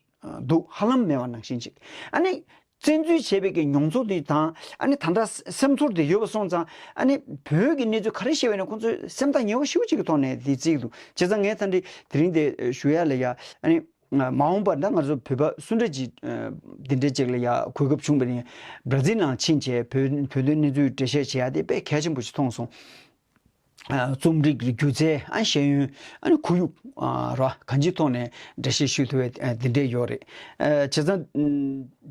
འདུག་ཧ་ལམ་མེད་པ་ནང་བཞིན་ཅིག་ཨ་ནི་བཙན་འཛུལ་བྱས་པའི་གི་མྱོང་ཚོར་དེ་དང་ཨ་ནི་ད་ལྟ་སེམས་ཚོར་དེ་ཡོད་པ་སོང་ཙང་ཨ་ནི་བོད་ཀྱི་གནས་ཚུལ་ག་རེ་བཤད་པ་ཡིན་ན་ཁོང་ཚོས་སེམས་ཐག་ཉེ་བོ་ཞེ་པོ་ཅིག་གི་ཐོག་ནས་དེ་བརྩིས་འདུག་བྱས་ཙང་ངས་ད་འདི་དེ་རིང་དེ་ཞུ་ཡ་ལ་ཡ་ཨ་ནི། མ་འོངས་པར་ད་ང་ཚོ་བོད་པ་སུ་འདྲ་ཅིག་ཨ་འདི་འདྲ་ཅིག་ལ་ཡ་གོ་སྐབས་བྱུང་བ་ཡིན་ན་བྲ་ཛིལ་ནང་ཕྱིན་བྱས་བོད་བོད་དོན་གནས་ཚུལ་འགྲེལ་བཤད་བྱེད་ཡ་དེ་དཔེ་གལ་ཆེན་པོ་ཞིག་མཐོང་སོང་། ཨ་རྩོམ་རིག་གི་སྒྱུ་རྩལ་ཨ་ཤེས་ཡོན་ཨ་ནི་ཁོར་ཡུག་ཨ་ར་གང་ཅིའི་ཐོག་ནས་འགྲེལ་བཤད་ཞུ་ཐུབ་པའི་ཨ་འདི་འདྲ་ཡོད་རེད། ཨ་བྱས་ཙང་ཨ་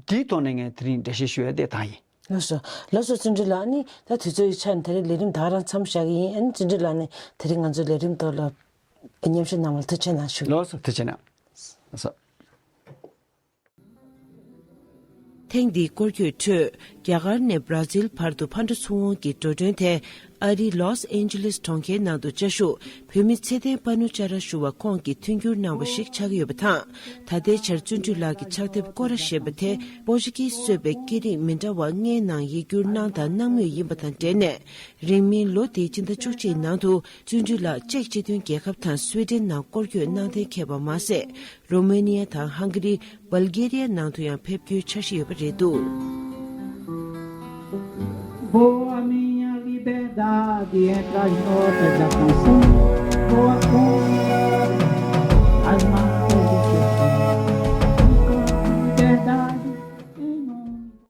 འདིའི་ཐོག་ནས་ངས་དེ་རིང་འགྲེལ་བཤད་ཞུ་ཡ་དེ་ད་ཡིན། ལགས་སོ། ལགས་སོ་བརྩོན་འགྲུས་ལགས། ཨ་ནི་ད་དུས་ཚོད་ཀྱི་ཆ་ནས་དེ་རིང་ལས་རིམ་ད་ག་རང་མཚམས་བཞག་གི་ཡིན། ཨ་ནི་བརྩོན་འགྲུས་ལགས་ནས་དེ་རིང་ང་ཚོའི་ལས་རིམ་ཐོག་ལ་མཉམ་ཞུགས་གནང་བར་ཐུགས་རྗེ་གནང་ཞུ། ལགས་སོ་ཐུགས་རྗེ་གནང་། ལགས་སོ། ཐེངས་འདིའི་སྐོར་སྐྱོད་ཁྲོད་རྒྱ་གར་ནས་བྲ་ཛིལ་བར་དུ་ཕར་འགྲོ་ཚུར་འོང་གི་འགྲོ་གྲོན་དེ་ཨ་རིའི་ལོས་ཨེན་ཇི་ལེས་གྲོང་ཁྱེར་ནང་དུ་བཅའ་བཞུགས་བོད་མི་ཚེ་བརྟན་པ་ནུ་ཅཱ་ར་ཞུ་བ་ཁོང་གིས་མཐུན་འགྱུར་གནང་བ་ཞིག་ཆགས་ཀྱི་ཡོད་པ་དང་། ད་ལྟའི་ཆར་བརྩོན་འགྲུས་ལགས་ཀྱི་ཕྱག་དེབ་སྐོར་ར་ཞེས་པ་དེ་པོ་ཅུ་གིས་གཙོས་པའི་སྐད་རིགས་མི་འདྲ་བ་ལྔའི་ནང་ཡིག་སྒྱུར་གནང་དང་གནང་མུས་ཡིན་པ་དང་འབྲེལ་ནས། རིང་མིན་ལོ་འདིའི་སྤྱི་ཟླ་བཅུ་གཅིག་ནང་དུ་བརྩོན་འགྲུས་ལགས་ཅེཀ་སྤྱི་མཐུན་རྒྱལ་ཁབ་དང་སུའེ་ཏེན་ནང་སྐོར་སྐྱོད་གནང་གཏན་འཁེལ་བ་མ་ཟད། རོ་མེ་ནི་ཡ་དང་ཧང་ག་རི། བལ་གེ་རི་ཡ་ནང་དུ་ཡང་ཕེབས་རྒྱུའི་འཆར་གཞི་ཡོད་པ་རེད་འདུག Boa minha liberdade, entra as notas da canção. Boa com